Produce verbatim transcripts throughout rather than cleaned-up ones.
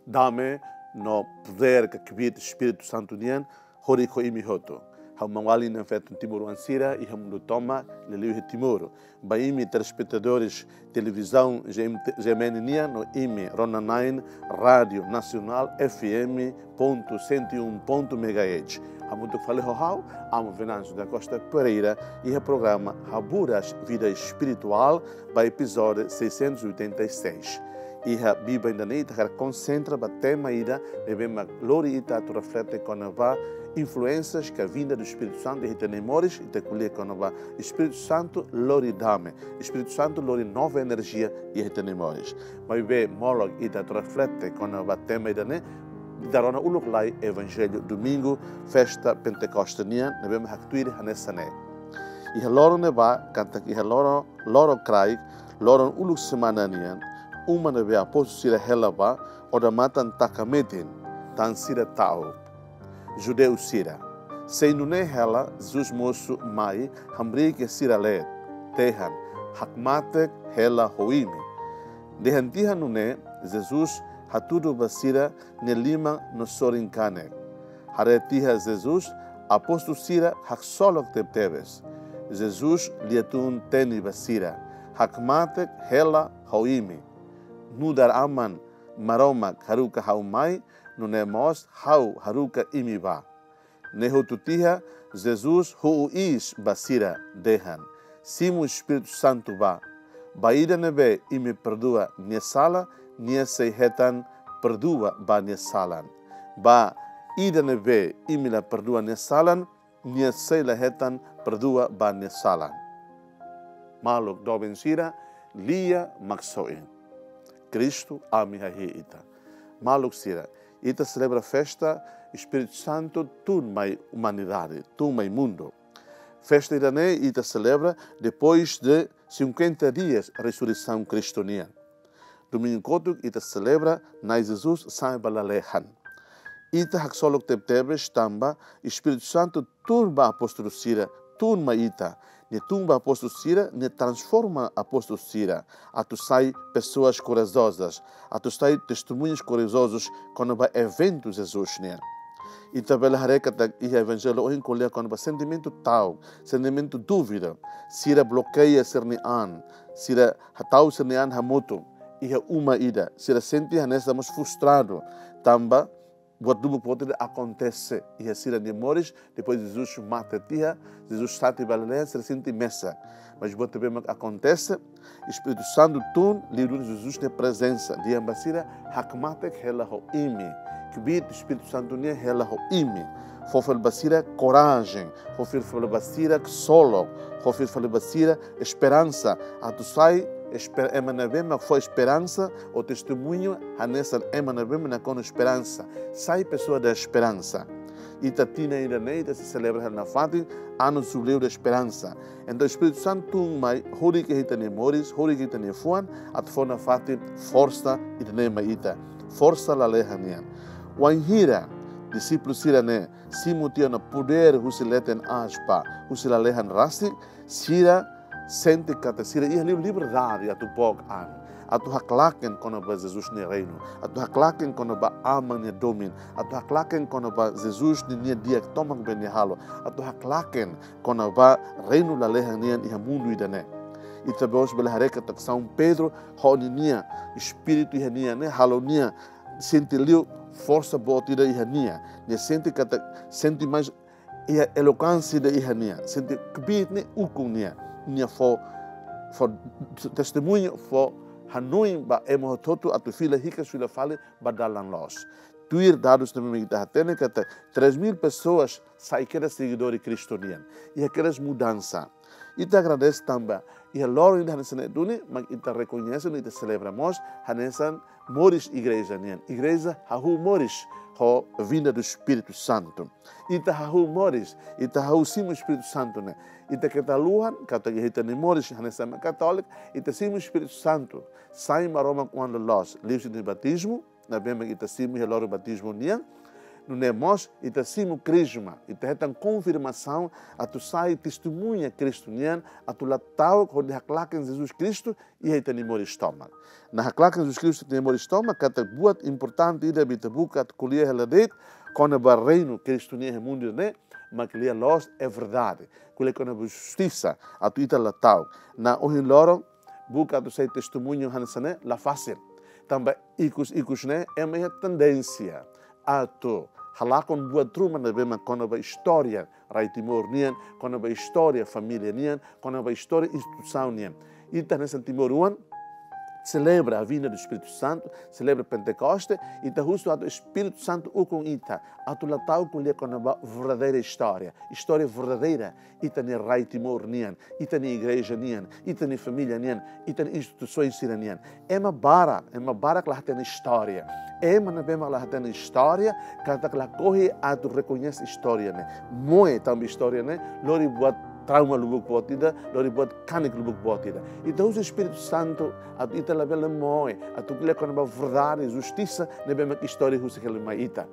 dame no podér ka kbiit Espíritu Santu nian horik ho imi hotu. Ha'u maun-alin no feton timoroan sira iha mundu tomak, liuliu iha Timor. Ba imi telespetadores televizaun G M T, G M N nian no imi rona-na'in Rádio Nacional F M ponto cento e um ponto megahertz. Hamutuk fali ho ha'u, Amu Venâncio da Costa Pereira, iha programa Haburas Vida Espiritual, ba epizódiu seiscentos e oitenta e seis. Iha biban ida-ne'e ita hakarak konsentra ba tema ida ne'ebé mak lori ita atu reflete kona-ba influénsias ka vinda do Espírito Santo iha ita-nia moris, ita ko'alia kona-ba Espíritu Santu lori dame, Espíritu Santu lori nova enerjia iha ita-nia moris. Maibé molok ita atu reflete kona-ba tema ida-ne'e, ita rona uluk lai Evanjellu Domingu, festa Pentekoste nian, ne'ebé mak haktuir hanesan ne'e. Iha loron ne'ebá, katak iha loron, loron kraik, loron uluk semana nian, uma ne'ebé apóstolu sira hela bá, odamatan taka metin, tan sira ta'uk. Judeu sira. Sei nune'e hela, Jesus mosu mai, hamriik iha sira leet, dehan: Hakmatek hela ho imi. Dehan tiha nune'e, Jesus hatudu ba sira nia liman no sorin kanek. Haree tiha Jesus, apóstolu sira haksolok tebetebes. Jesus liatun teni ba sira: Hakmatek hela ho imi. Nu'udar Aman Maromak haruka ha'u mai, nune'e mós ha'u haruka imi bá. Ne'e hotu tiha, Jesus hu'u iis ba sira, dehan: Simu Espíritu Santu bá. Ba ida ne'ebé imi perdua nia sala, nia sei hetan perdua ba nia salan. Ba ida ne'ebé imi la perdua nia salan, nia sei la hetan perdua ba nia salan. Maluk doben sira, lia Maksoin. Kristu ami hahi'i ita. Maluk sira, ita selebra festa Espíritu Santu tun mai umanidade, tun mai mundu. Festa ida-ne'e ita selebra depois de cinquenta dias resurreisaun Kristu nian. Domingu kotuk ita selebra Na'i Jesus sa'e ba lalehan. Ita haksolok tebetebes tanba Espíritu Santu tun ba apóstolu sira, tun mai ita. Nia tun ba apóstolu sira, nia transforma apóstolu sira atu sai pessoas corajosas, atu sai testemunhas corajosos kona-ba eventu Jesus nian. Ita bele haree katak iha Evanjellu ohin ko'alia kona-ba sentimentu ta'uk, sentimentu dúvida. Sira blokeia sira-nia an, sira hatau sira-nia an hamutuk iha uma ida, sira sente hanesan mós frustradu, tanba buat lubuk boot ida akontese iha sira-nia moris, depois Jesus mate tiha, Jesus sa'e tiha ba lalehan, sira sente mesak. Mas buat ne'ebé mak akontese, Espíritu Santu tun, liuliu Jesus nia prezensa, dehan ba sira: Hakmatek hela ho imi. Kbiit Espíritu Santu nian hela ho imi. Fó fali ba sira korajen, fó fali ba sira ksolok, fó fali ba sira esperansa, atu sai esper-, ema ne'ebé mak fó esperansa, ou testemuña hanesan ema ne'ebé mak nakonu esperansa. Sai pessoa da esperança. Ita tinan ida-ne'e, ita sei selebra hela nafatin Ano Jubileu da Esperança. Entaun Espíritu Santu tun mai horik iha ita-nia moris, horik iha ita-nia fuan, atu fó nafatin forsa ida-ne'e mai ita. Forsa lalehan nian. Wainhira dixípulu sira-ne'e simu tiha ona podér husi leten aas ba husi lalehan rasik, sira sente katak sira iha liu liberdade atu book an, atu haklaken kona-ba Jesus nia reinu, atu haklaken kona-ba Aman nia domin, atu haklaken kona-ba Jesus ninia di'ak tomak be nia halo, atu haklaken kona-ba reinu lalehan nian iha mundu ida-ne'e. Ita mós bele haree katak São Pedro ho ninia espíritu iha nia ne'e, halo nia sente liu forsa boot ida iha nia. Nia sente katak, sente mais iha elokánsia ida iha nia, sente kbiit ne'e ukun nia. Nia fó, fó testemuñu, fó hanoin ba ema hotu-hotu atu fila hikas, fila fali ba dalan loos. Tuir dadus ne'ebé mak ita hatene katak três mil pessoas sai kedas seguidór Kristu nian. Iha kedas mudansa. Ita agradese tanba iha loron ida hanesan ne'e duni, mak ita rekoñese no ita selebra mós hanesan moris igreja nian. Igreja hahú moris ho vinda do Espíritu Santu. Ita hahú moris, ita hahú simu Espíritu Santu ne'e. Ita keta haluha katak iha ita-nia moris hanesan ema katóliku, ita simu Espíritu Santu, sai Maromak oan loloos, liuhusi nia batizmu, ne'ebé mak ita simu iha loron batizmu nian. Nune'e mós, ita simu Krisma, ita hetan konfirmasaun atu sai testemuña Kristu nian, atu la ta'uk hodi haklaken Jesus Kristu iha ita-nia moris tomak. Haklaken Jesus Kristu iha ita-nia moris tomak, katak buat importante ida ita buka atu ko'alia hela de'it, kona-ba reinu Kristu nian iha mundu ne'e, mak lia loos é verdade. Ko'alia kona-ba justisa, atu ita la ta'uk. Ohin loron, buka atu sai testemuña hanesan ne'e la fasil. Tanba ikus-ikus ne'e, ema iha tendénsia atu halakon buat ruma ne'ebé mak kona-ba istória rai Timor nian, kona-ba istória família nian, kona-ba istória instituisaun nian. Ita hanesan timoroan selebra a vinda do Espírito Santo, selebra Pentekoste, ita husu atu Espírito Santu ukun ita, atu la ta'uk ko'alia kona-ba verdadeira istória, istória verdadeira, ita-nia rai Timor nian, ita-nia igreja nian, ita-nia família nian, ita-nia instituisaun sira nian. Ema barak, ema barak la hatene istória. Ema ne'ebé mak la hatene istória, katak lakohi atu rekoñese istória ne'e. Moe tanba istória ne'e, lori buat trauma lubuk boot ida, lori buat kanek lubuk boot ida. Ita husu Espírito Santo, atu ita labele moe, atu ko'alia kona-ba verdade, justisa, ne'ebé mak istória husik hela mai ita.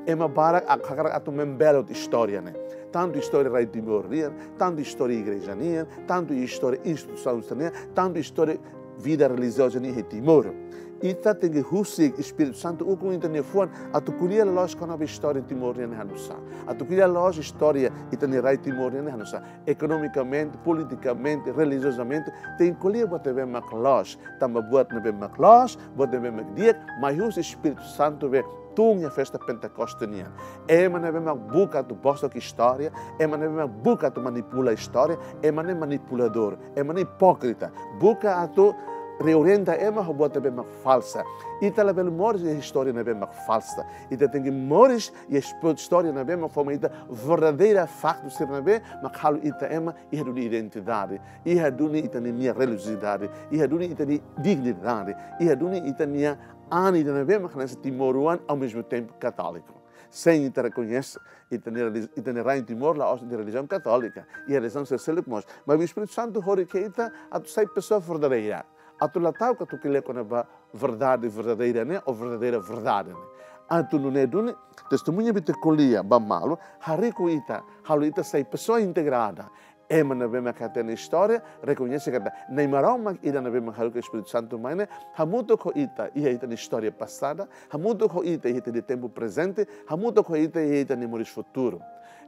Ema barak hakarak atu membelot istória ne'e. Tantu istória rai Timor nian, tantu istória igreja nian, tantu istória instituisaun nian, tantu istória vida relijioza nian iha Timor. Ita tenke husik Espírito Santu ukun ita-nia fuan atu ko'alia loos kona-ba istória Timor nian hanu'usá. Atu ko'alia loos istória ita-nia rai Timor nian hanu'usá. Ekonomikamente, politikamente, relijiozamente, tenke ko'alia buat ne'ebé mak loos. Tanba buat ne'ebé mak loos, buat ne'ebé mak di'ak, mai husi Espírito Santu be tun iha festa Pentekoste nian. Ema ne'ebé mak buka atu bosok istória, ema ne'ebé mak buka atu manipula istória, ema ne'e manipuladór, ema ne'e ipókrita. Buka atu reorienta ema ho buat ne'ebé mak falsa. Ita labele moris iha istória ne'ebé mak falsa. Ita tenke moris iha ispo-, istória ne'ebé mak fó mai ita verdadeira faktu sira ne'ebé mak halo ita ema iha duni identidade, iha duni ita-nia relijiosidade, iha duni ita-nia dignidade, iha duni ita-nia an ida ne'ebé mak hanesan timoroan ao mesmo tempo katóliku. Sein ita rekoñese ita-nia reli-, ita-nia rai Timor la'ós ita-nia relijiaun katólika, iha relijiaun sira seluk mós. Maibé Espírito Santu hodi ke ita atu sai pesoa verdadeira. Atu la ta'uk atu ko'alia kona-ba verdade verdadeira ne'e, ou verdadeira verdade ne'e. Atu nune'e duni, testemuña be ita ko'alia ba malu, hariku ita, halo ita sai pesoa integrada. Ema ne'ebé mak hatene istória, rekoñese katak Nai Maromak ida ne'ebé mak haruka Espírito Santu mai ne'e, hamutuk ho ita iha ita-nia istória pasada, hamutuk ho ita iha ita-nia tempu prezente, hamutuk ho ita iha ita-nia moris futuru.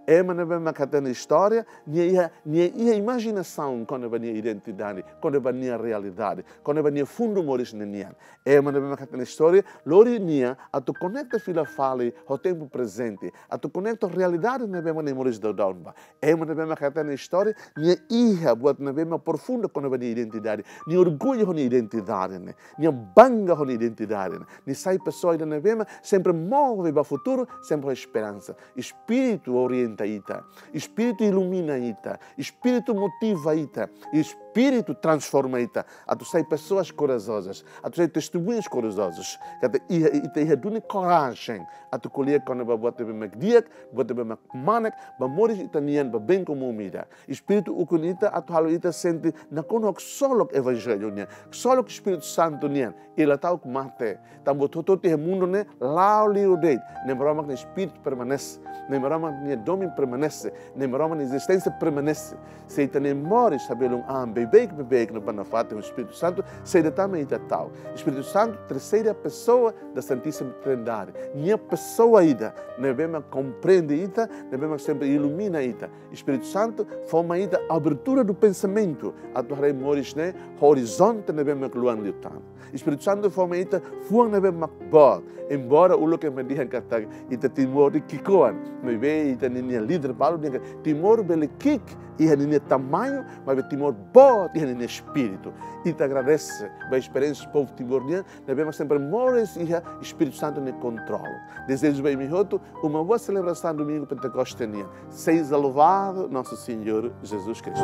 Ema ne'ebé mak hatene istória, nia iha, nia iha imajinasaun kona-ba nia identidade, kona-ba nia realidade, kona-ba nia fundu moris ninian. Ema ne'ebé mak hatene istória, lori nia atu konekta fila fali ho tempu prezente, atu konekta realidade ne'ebé mak nia moris daudaun ba. Ema ne'ebé mak hatene istória, nia iha buat ne'ebé mak profundu kona-ba nia identidade, nia orgullu ho nia identidade ne'e, nia bangga ho nia identidade ne'e, nia sai pesoa ida ne'ebé mak sempre move ba futuru, sempre ho esperansa. Espíritu orienta ita, Espíritu ilumina ita, Espíritu motiva ita, Espíritu transforma ita, atu sai pessoas corajosas, atu sai testemunhas corajosas. Katak iha, ita iha duni korajen atu ko'alia kona-ba buat ne'ebé mak di'ak, buat ne'ebé mak kmanek, ba moris ita-nian, ba bem comum ida. Espíritu ukun ita atu halo ita sente nakonu ho ksolok Evanjellu nian, ksolok Espíritu Santu nian, i la ta'uk mate. Tanba hotu-hotu iha mundu ne'e la'o liu de'it, Nai Maromak nia Espíritu permanese, Nai Maromak nia domin permanese, Nai Maromak nia ezisténsia permanese. Se ita-nia moris sei belun an beibeik, beibeik no ba nafatin ho Espíritu Santu, saida tan mak ita ta'uk? Espíritu Santu, terceira pessoa da Santíssima Trindade. Nia pesoa ida ne'ebé mak komprende ita, ne'ebé mak sempre ilumina ita. Espíritu Santu, fó mai ita abertura do pensamento, atu haree moris ne'e ho orizonte ne'ebé mak luan liután. Espíritu Santu fó mai ita fuan ne'ebé mak boot. Embora uluk ema dehan katak ita Timor nia ki'ikoan, maibé ita-nia líder balu dehan katak Timor bele ki'ik iha ninia tamañu, maibé Timor boot iha ninia espíritu. Ita agradese ba esperiénsia povu Timor nian, ne'ebé mak sempre moris iha Espíritu Santu nia kontrolu. Dezeja ba imi hotu uma boa celebração Domingu Pentekoste nian. Seja louvado nosso Senhor Jesus Cristo.